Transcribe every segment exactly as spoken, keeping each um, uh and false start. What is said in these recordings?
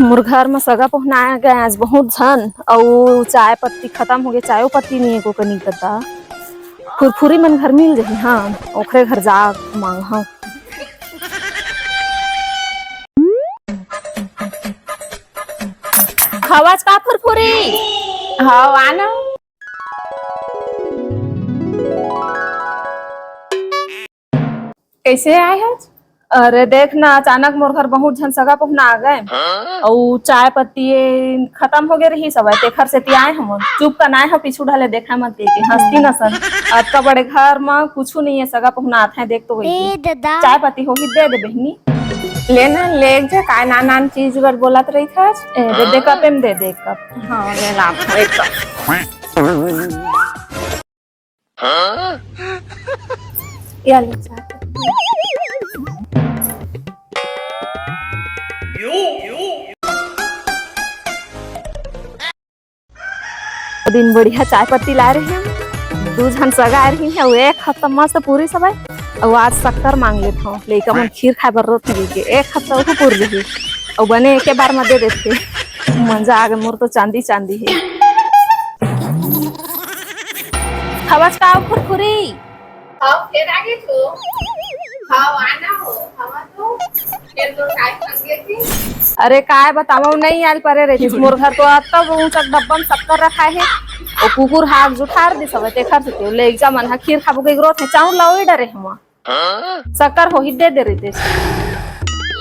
मोर घर म सगा पहुना आ गए आज बहुत झन, अउ चाय पत्ती खतम हो गए, चायो पत्ती नहीं है को कनी कता। फुरफुरी मन घर मिल जाही, हाँ, ओखरे घर जा मांग, हाँ। हवस का फुरफुरी? हव, आना। कैसे आए हस? अरे देख ना, अचानक मोर घर बहुत झन सगा पहुना आ गए, अउ चाय पत्ती ये खतम हो गए रही सब, तेखर सेती आए हम। चुप कन आए हो, पीछू ढले देखा मत के, के हंसती न सन। अतका बड़े घर म कुछु नहीं है, सगा पहुना आथे, देख तो वही। ए दादा। चाय पत्ती होही दे दे बहिनी। ले ना, ले जे, काय नान नान चीज बर बोलत रही था। ए, दे दे कप, एम दे दे कप। हाँ, ले ला, एक कप। या ले चाय। दिन बढ़िया चाय पत्ती लाए रही हम, दू झन सगा आए रही है, एक हफ्ता मस्त पूरी सब है, अउ आज शक्कर मांग लेत हूँ, लइका मन खीर खाए बर रोत नहीं के, एक हफ्ता ओहू पूर रही, अउ बने एके बार म दे देथे। मजा आ गए, मोर तो चांदी चांदी है। हवस का फुरफुरी? हाँ, फेर आगे तो। हाँ, आना हो, हवा तो। फेर तो काय खंगे थी। अरे काय बतावं, नहीं आल परे रहिस। मोर घर तो अतका ऊंचा डब्बा में शक्कर रखा है। ओ कुकुर हाथ जुठार दिस हवे, तेखर से तो ले जा मन हा खीर खाबो के ग्रोथ है, चाउर लाओ ही डरे हम। शक्कर हो ही दे दे रहिस।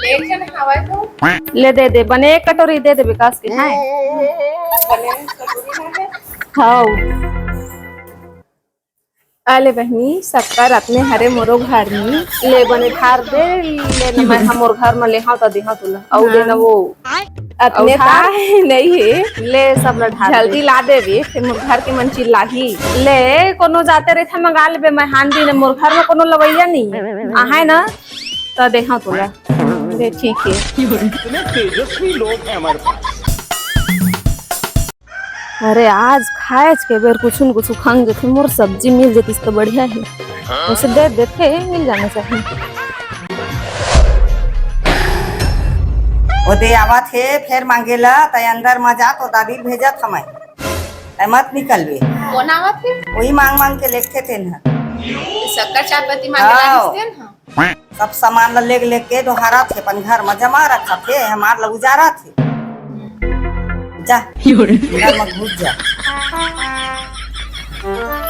ले चल हवा तो। ले दे दे, बने एक कटोरी दे दे विकास के, हाँ। बने कटोरी ना है। हाँ। अले बहिनी, शक्कर अतने हरे मोरो घर में, ले बने ठार दे, ले न मैं हमर घर में ले हाँ त देहा तुला। अउ दे न वो अतने अउ ठार। का नहीं है, ले सब ल ठार दे। जल्दी ला देबे, फिर मोर घर के मन चिल्लाही। ले कोनो जाते रहिथे मंगा लेबे, मैं हान दिन मोर घर में कोनो लवैया नहीं है। आहे ना, त देहा तुला। ले ठीक है। इतने तेजस्वी लोग हैं हमारे पास। अरे आज खाएच के बेर कुछु न कुछु खंग जथे, मोर सब्जी मिल जतिस त बढ़िया हे। उसे दे देथे, मिल जाना चाहिए। ओ दे आवत हे, फेर मांगेला, तै अंदर म जा, तो दादी भेजत हमै। तै मत निकलबे। कौन आवत हे? वही मांग मांग के लेगथे तेन ह। शक्कर चाय पत्ती मांगे हाँ। लागिस तेन ह। सब सामान ल लेग लेग के डोहारत हे, अपन घर म जमा रखत हे, हमार ल उजारत हे। जा, अंदर म घुस जा।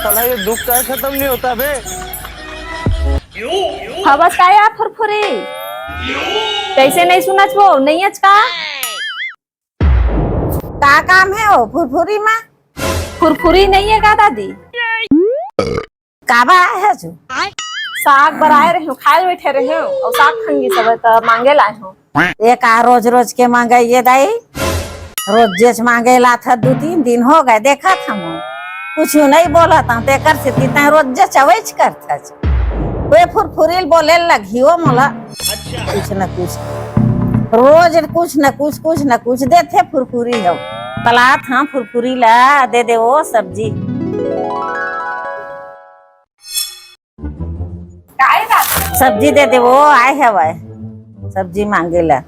साला ये दुख का खत्म नहीं होता बे। हवस का या फुरफुरी? कैसे नहीं सुनत वो? नहीं अच का? का काम है वो फुरफुरी मा? फुरफुरी नहीं है का दादी? काबर आए हस? साग बर आए रहे हो, खाए बैठे रहे हो, और साग खंगी सब त मांगे लाए हो। ये का रोज रोज के मांगे ये दाई? रोज जेच मांगे लात ह, दू तीन दिन हो गए, देखत हम। कुछ नहीं बोलत हम, तेकर से तीता रोज जे चवैच करत हस। वे फुरफुरील बोले लगी हो मोला। कुछ न कुछ, रोज कुछ न कुछ, कुछ न कुछ देथे फुरफुरी हो। तलात हाँ फुरफुरी ला दे दे वो सब्जी। सब्जी दे दे, वो आए हवय सब्जी मांगे ला।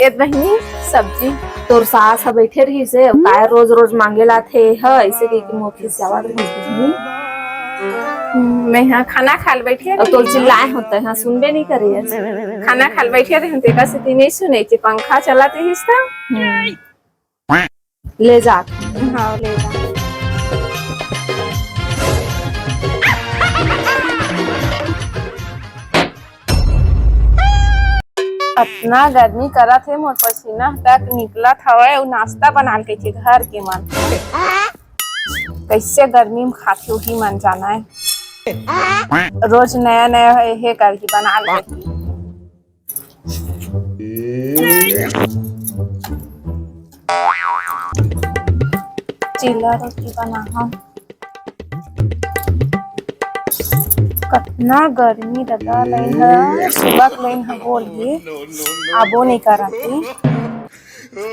ए बहिनी, सब्जी। तोर सास ह बैठे रहिस हे, अब काय रोज रोज मांगे ला थे ह, ऐसे कह के मोर खिसियावत रहिस बहिनी। हम्म, मैं यहाँ खाना खाल बैठे अब तोर रही। चिल्लाए होते हैं, सुनबे नहीं करे। खाना खाल बैठे रहे, तेकर से नहीं सुने, पंखा चलत रहिस त। हम्म। ले जा। हाँ, ले जा। अतना गर्मी करत हे, मोर पसीना तक निकलत हवय। अउ नाश्ता बनाल कहिथे घर के मन, कैसे गर्मी में खाथे, उही मन जाना है। रोज नया नया हे करके बनाल कहिथे। चीला रोटी बनाहा। कतना गर्मी ददा, लाइन ह, सुबह के लाइन ह बोल के आबो नहीं करत हे।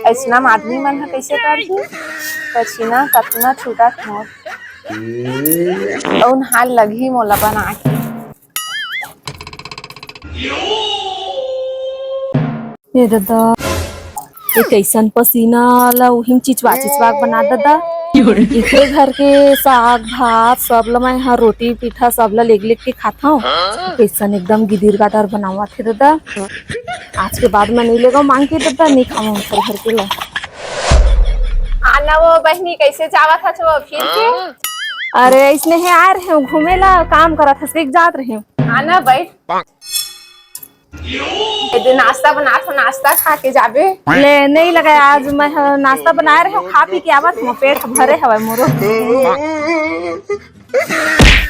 अइसना म आदमी मन ह कइसे करही? पसीना कतना छूटत मोर। अउ नहाय लगही मोला बना के। ए ददा, ए कइसन पसीना ला उहिम चिचवा चिचवा के बना ददा। इखरे घर के साग भात सब ला मैं ह रोटी पीठा सब ला लेग लेग के खाथव। कइसन एकदम गिदिर गादर बनावत हे ददा। आज के बाद मैं नइ लेगव मांग के ददा, नइ खावव उखर घर के ला। आना वो बहिनी, कइसे जावत हस वो फिर के? अरे अइसने हे, आए रहेंव घूमे ला, काम करत हस, एक जात रहेंव। आना बइठ। ए दे नाश्ता बनात हंव, नाश्ता खा के जाबे। ले, नइ लगे, आज मैं ह नाश्ता बनाए रहेंव, खा पी के आवत हंव, पेट भरे हवय मोरो।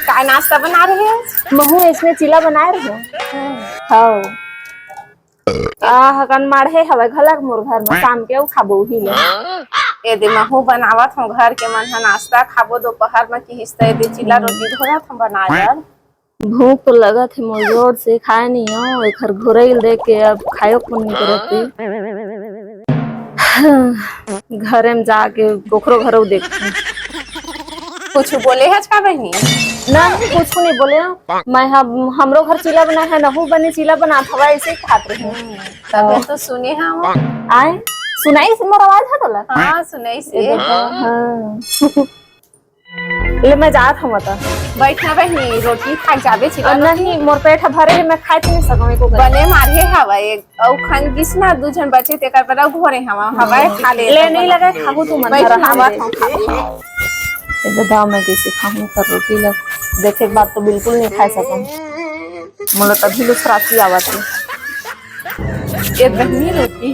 का नाश्ता बना रहे हो? महू अइसने चीला बनाए रहेंव। हव। आ, हकन माढ़े हवय घलक मोर घर म, शाम के अउ खाबो उही ले। ए दे महू बनावत हंव, घर के मन ह नाश्ता खाबो दोपहर म किहिस, त ए दे चीला रोटी धरत हंव बना बर। भूख तो लगत हे मोर जोर से, खाए नइ हंव, एखर घोरइल देख के अब खायो के मन नइ करत हे। घरे म जाके कोखरो घरो देखहूं। कुछ बोले हच का बहिनी? नहीं, कुछ नइ बोलेंव। मैं ह, हमरो घर चीला बनाए हे, नहू बने चीला बनात हवय, अइसे ही खात रहेंव। तबे तो सुने हंव। आए, सुनाइस मोर आवाज ह तोला? हाँ, सुनाइस। ए ददा, हाँ। ले, मैं जात हंव त। बइठ ना बहिनी, रोटी खा के जाबे, चिला अ, रोटी। नहीं, मोर पेट ह भरे हे, मैं खाए तो नइ सकंव एको कनी। बने माढ़े हवय, अउ खन गिस ना, दू झन बचे, तेकर बर अउ घोरे हवय, हवय, खा ले। ले, नइ लगे, खाहू तुमन बइठ घर, ना, हम बइठ। ए ददा, मैं कइसे खाहूं ओकर रोटी ला? देखे के बाद तो बिल्कुल नइ खाए सकंव। मोला तभी ले खरासी आवत हे। ए बहिनी रोटी।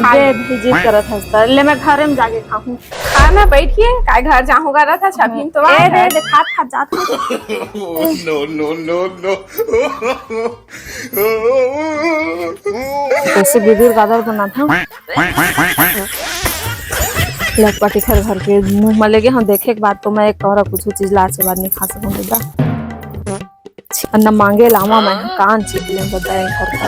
दे, भेजी करत हस त। ले, मैं घरे म जाके खाहूं। खा ना, बइठ के, काय घर जाहूं करत हस, अभी तो ए, आ दे, घर। दे, खात, खात जात हंव। No, no, no, no। कइसे गिदिर गादर बनात हंव। लटपट इखर घर के मुंह म लेगे हंव, देखे के बाद तो मैं एक कौरा कुछु चीज ला आज के बाद नइ खा सकंव ददा। अन्न मांगे लावा मैं ह, कान चीर लेंव ददा, ए घर का।